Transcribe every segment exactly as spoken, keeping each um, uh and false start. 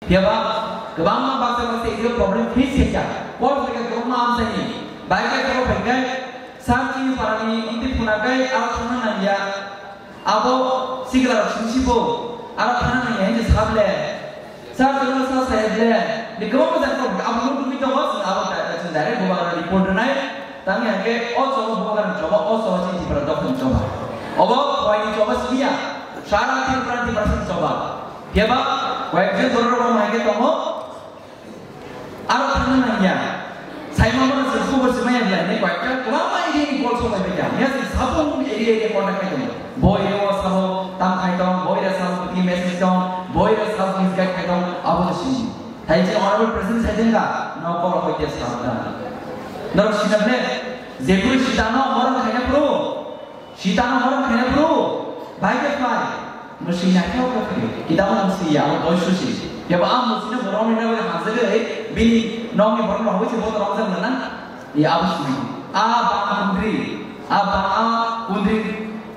Phiya ba kwbangma baksa baksa ego problem face khaikha. Kok khaikha kwbangma amchaini. Bai khe kok khaikhe sir chini parani wngtwi phunakhe aro thangna nangya. Abo sikla rok singsibo aro thangna nangya hinwi sable. Sir chwngno sa saya ble. Ni kwbangma jani kok abo nuk nugwi tongo, chwng abo ta chwng direct bubagra report rwnai. Tangya khe o choba bubagra choba, o choba chini Tripura dophani choba. Obo khoini choba siya. Sara Tripura Tripura sini choba. Phiya ba koyekjon borok rok mai khe tongo. Aro thangna nangya. Saima bono se khobor se maya belai ne koyekta kwbangma area ni call sobai bai kha. Miya se sabung area area contact khai tongo. Boi re o sabo tam khai tong, boi re sabo ki message tong, boi re sabo misguide khai tong, abo no sini. Thai je honorable president sai jengga, no call hoite sabdan. Norok sinable, jebui sitano moron khaina pro. Sitano morom khaina bro, bai khe phai. Mwswi naithok khe phai. Kitabo nang si ya, abo doi susi. Yabo a mwswino borok ni nagwi hamjagwi, bini nokni borok rok bai se boto romjak nana. Ya abo sini. A ba kundri, a ba a kundri,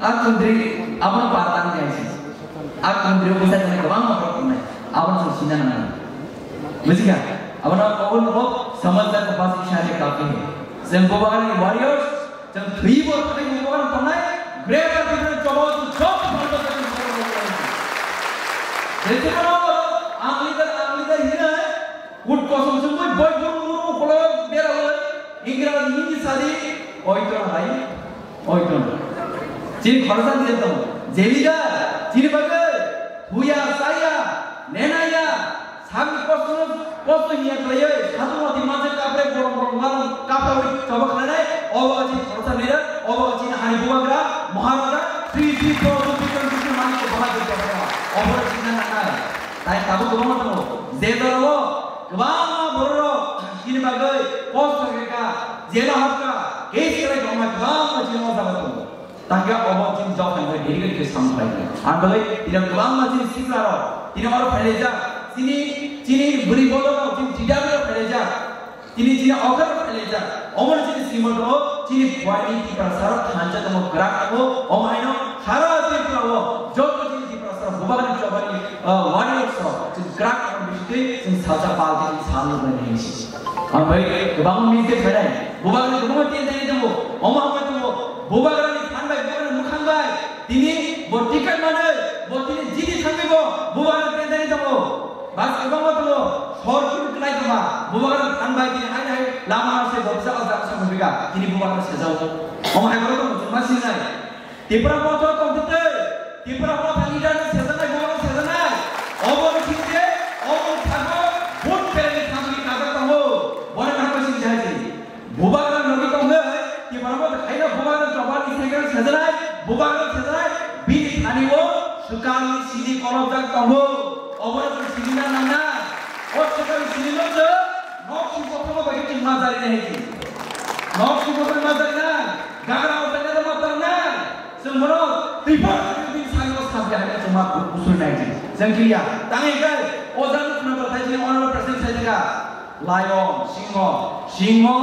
a kundri, abo no ba tang jai si. A kundri o bwsa jani kwbangma borok tongnai. Abo no sina nang. Bujikha? Abo no obo no samajda ko pas ishare kafi hai. Jeng Bubagra ni warriors, Chwng thwibo thangwi bubagra tongnai, Greater Tipraland choba o chwng joto phalba chwng sawi rwkha. Jechwngno ang leader, ang leader hinwi, kut kosom chwngwi boi buru buru ukolog berawi, Ingraji Hindi sadi, oito hai, oito. Chini khoroksa leader tongo. Je leader, chini bagwi, thuya, saya, nenaya, Sakni kosto, kosto hiya khlaiwi, satung wati manse kapre bolong bolong malong kaprawi choba khlainai, obo chini khoroksa leader, obo chini hani bubagra, Maharaja, three three four two three twenty three mani ko bahai ko choba khlai, obo chini nangnai. Tai tabuk kwbangma tongo, je dolo kwbangma bororok chini bagwi kosto khaikha, jela habkha, case khlai tongma kwbangma chini o jaga tongo. Tangkhe obo chini jokhani bai diri diri khe samung khlai di. Ang bagwi tini kwbangma chini sikla rok, tini oro phailaijak, chini, chini bwrwi bodol rok, chini T W rok phailaijak, tini chini okra rok phailaijak. Omo chini simo tongo, chini buini Tiprasa rok thansa tongo, kwrak tongo. Omo haino sara Tripura o joto chini Tiprasa rok bubagra ni chobani, ah, warriors rok, chini kwrak tongo bisi twi, chini salsa pal twi, chini sal nuknai nai si. Ang bai kwbangma mistake khainai. Bubagra kwbangma tin tani tongo. Omo hambai tongo. Bubagrani phan bai, bubagrani mwkhang bai. Tini bo ticket manwi, bo tini jiti thangwi bo bubagra tin tani tongo. Bas kwbangma tongo. Sor kibu klai tongma. Bubagrani phan bai tini hai hai lama se bo bwsa o jaga samung biga. Tini bubagra sejao. Omo hai borok tongo, chwng ma sinai. Tipra Motha tongtwtwi, Tipra Motha leader ni sejanai, borok sejanai. Obo ni thik je, obo ni thago, vote pele ni thangwi kajak tongo. Boni nangma sing jai di. Bubagra logi tongwi, Tipra Motha khaina bubagra choba ni secretary sejanai, bubagra sejanai, bini thani o swkang ni sini kolobjak tongo. Obo ni sini na nang na. O swkang ni sini no se, nok si kothoma bai ki ma jari na heki. Nok si kothoma ma jari na. Gagra o jani da matar na. Chwng bono twi phor twi sani o sabya hai chwng ma usur nai di. Chwng kiliya. Tang ekai o jani khna ba thai jini honorable president sai daga. Lion, singho, singho,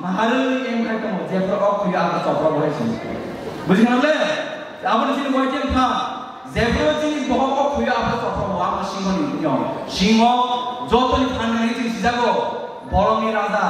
maharwi em khai tongo. Jephru o khuya abo chopra bo hai sing. Buji khna le? Abo ni sini wai khe pha. Jephru chini bohok o khuya abo chopra bo abo singho ni yong. Singho joto ni phan nai chini sijago. Bolong ni raja.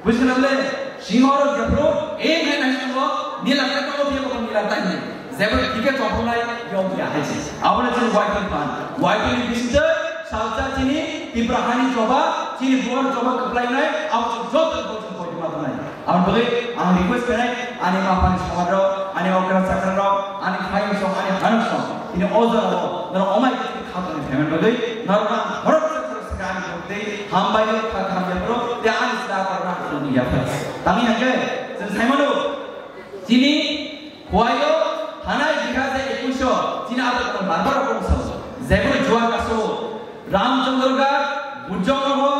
Buji khna le, singho rok jephru, e nai nai tongo, nila nai tongo, phiya bo nila tai ni. Jephru thike chophonai, yong ya hai se. Abo le chini waiphang phan. Waiphang ni bisingtwi, salsa chini, Tipra hani choba, chini buar choba kwplai nai, abo chini joto bo chini koithoma tongnai. Abo bagwi ang request khainai, ani ma phani samaj rok, ani okra chakra rok, ani khayung song, ani hanuk song, tini o jora o, norok omai khatungni payment bagwi, norok ang khorok Saka ani tei hambai kha kha ya bro, te ani sida ko na ko ni ya bro. Tami hake, sen sai mano. Chini, huayo, hanai bikha se ekuisho, chini ato ko barbar ko sa. Jebro juar kaso, Ramchandragarh, Bujongnagar,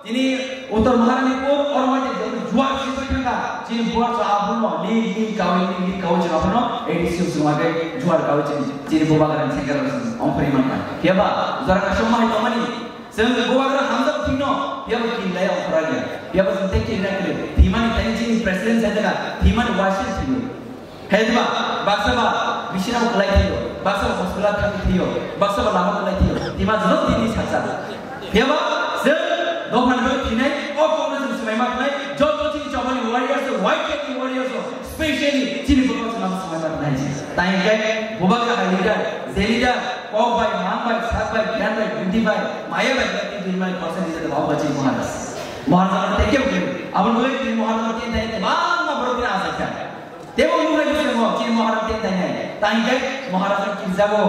chini Uttar Maharanipur, oro mai jebro juar si bai thangka, chini buar sa abuno, ni, ni kawi, ni, ni kawi chini abuno, A D C sumage juar kawi chini, chini bubagra chengkar, ongkhori manka. Keba, juar kaso mai tomani, Chwng bubagra hamjak thwino, phiya bo kinlai ongkhorya. Phiya bo chwng tei kinna kwrwi. Thwimani tei chini president sai daga, thwimani waisa thwiwi. Hai diba, baksa ba, bisina bo kwlai thwiyo. Baksa hospital thangwi thwiyo, baksa lama tongnai thwiyo. Tima jono tini saksa. Phiyaba chwng dophani bagwi thinai, o kokno chwng swmai ma khnai, joto chini chobani warriors, white flag ni warriors, specially chini bwkhao chwng swmai ma khnai. Tai hwnkhe bubagra hai leader, je leader, kok bai, mang bai, sak bai, giyan bai, buddhi bai, maya bai, tini dui mani percent leader, Babu Bachi Maharaj. Maharaj ang thank you. Aboni bagwi tini Maharaj ang thank you. Bangma borok tini achaikha. Tebo nuknai bwskango chini Maharaj tei tainai. Tangkhe Maharaj no kirjago.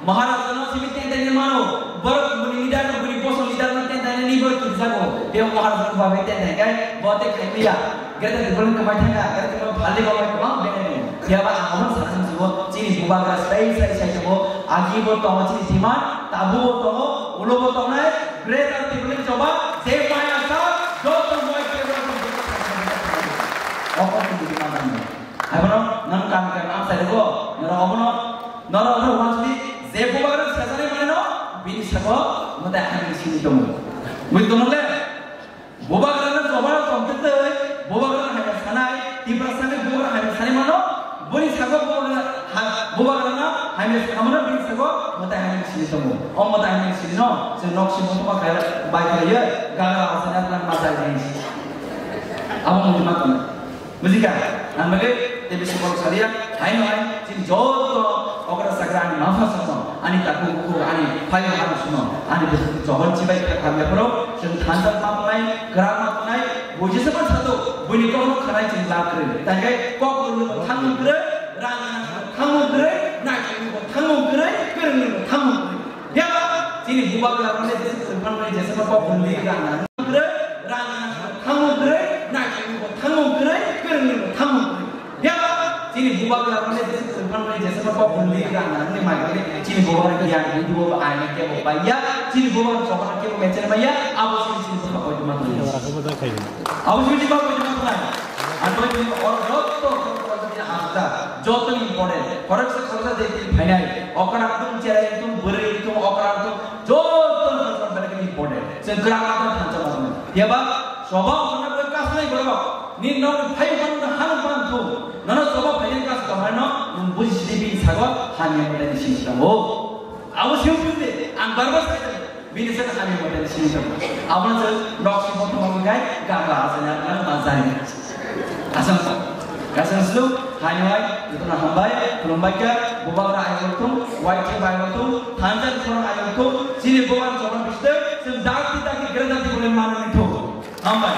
Maharaj no simi tei tainai mano. Borok bini leader no, bini bosong leader no tei tainai ni borok kirjago. Tebo Maharaj no babai tei tainai bo tei khaimaya. Greater Tipraland kwmai thangkha, Greater Tipraland phalni bagwi kwbang benai tongo. Phiya ba ang omo sakha muchungo chini bubagra sai sai sai tongo. Agi bo tongo chini demand, tabuk bo tongo, ulo bo tongnai. Greater Tipraland choba, je maya sa, joto moi kebo. Omo chini demand. Abono nang kam kam ang sai rego, noro obono, noro obono wansli, je bubagra sejani mane no, bini sabo, mate ang sini tongo. Mui tongo le, bubagra na jobara tongte tei, bubagra na hanya sanai, Tiprasa ni bubagra hanya sanai mano, bini sabo bubagra ha, bubagra na hanya sanai mano, bini sabo, mate ang sini tongo. O mate ang sini no, se nok si mo ma kaya, bai kaya, gaga asana nang ma sai ni. Abo mo ma tongo. Bujikha, ang bagwi tei bisi borok saliya, hai no hai, chini joto okra sakra ani mapha songno, ani takhuk bukhuk, ani phai mapha songno, ani bwswk chobon chibai kha khamya phoro, chwng thansa ma tongnai, kwrak ma tongnai, bo jesa ma sato, buini kokno khanai chwng lab kwrwi. Tangkhe kok kwrwngno bo thangmung kwrwi, rang thangmung kwrwi, naithokno bo thangmung kwrwi, kwrwngno bo thangmung kwrwi. Phiya ba chini bubagra rok le jesa kwrwngphano jesa ma kok kwrwngwi rang kwrwi, rang thangmung kwrwi, naithokni bo thangmung kwrwi, kwrwngni bo thangmung kwrwi. Phiya ba chini bubagra rok le jesa kwrwngphano jesa ma kok kwrwngwi rang nangni mai kwrwi, chini bubagra giyan ni duo ba aina kebo bai ya, chini bubagra chokra kebo mecher bai ya, abo chini chini bwkha koitma kwrwi. Abo chini bwkha koitma kwrwi. Ang koi chini or jotto, jotto important. Khoroksa khoroksa je tini phainai, okra tung, cherai tung, bwrwi tung, okra tung, joto khoroksa belai kheno important. Chwng kwrak ma thansa ma tongo. Phiya ba choba ongkhorna belai kaslai borok. Nini nok phai phano hano ban thung. Nono choba phainai kas tongmano nwng buji sidi bini sago hamya mwnani simi tongo. Abo simi buji di, ang barbar sai tongo. Bini saka hamya mwnani simi tongo. Abono chwng nok si bothoma bwkhai gamba asana nang ma jari. Asam sa. Kasang slu, hai hai, jotono hambai, khulumbai kha, bubagra ayang thung, white bai thung, thansa khorang ayang thung, chini bubagra chobra bisde, chwng dakti dakti greater Tipraland manani thung. Hambai.